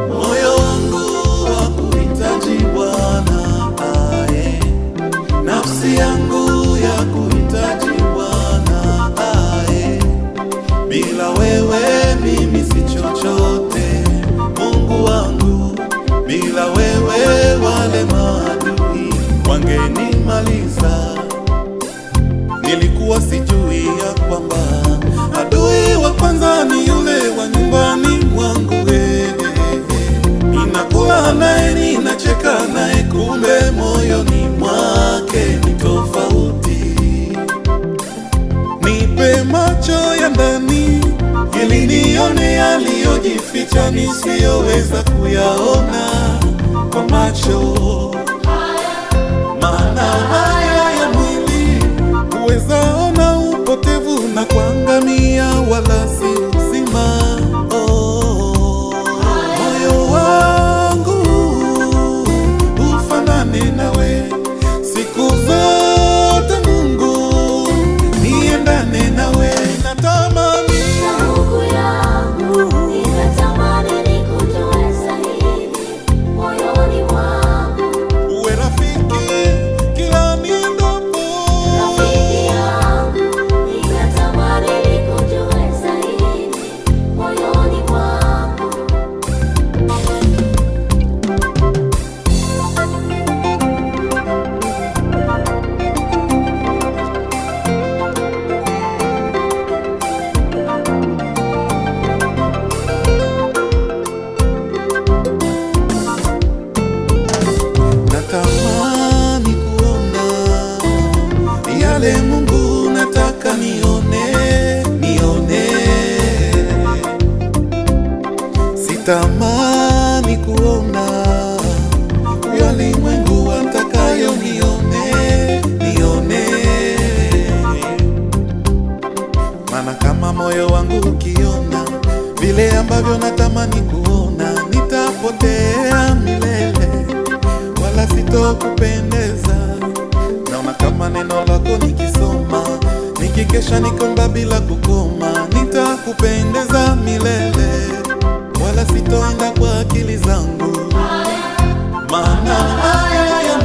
Moyo wangu wakuhitaji Bwana, ae. Nafsi yangu ya kuhitaji Bwana, ae. Bila wewe mimi si chochote, Mungu wangu, bila wewe wale maadui wangenimaliza. Nilikuwa sijui ya kwamba adui wa kwanza ni yule wa nyumbani mwangu. Ninakula naye, ninacheka naye, kumbe moyoni mwake ni tofauti. Nipe macho ya ndani ili nione yaliyojificha nisiyoweza kuyaona kwa macho, maana haya ya mwili huweza ona upotevu na kuangamia, wala si uzima. Oh, moyo wangu ufanane nawe siku zote, Mungu niendane nawe, natamani Shauku yangu ninatamani nikujue zaidi moyoni mwangu, uwe rafiki kila niendapo. Rafiki yangu ninatamani nikujue zaidi moyoni mwangu. Natamani kuona yale Mungu nataka nione, nione. Sitamani kuona yalimwengu watakayo nione, nione. Maana kama moyo wangu ukiona vile ambavyo natamani kuona, nitapotea milele wala sitokupendeza. Naona kama neno lako nikisoma, nikikesha nikomba bila kukoma, nitakupendeza milele, wala sitoenda kwa akili zangu, maana haya ya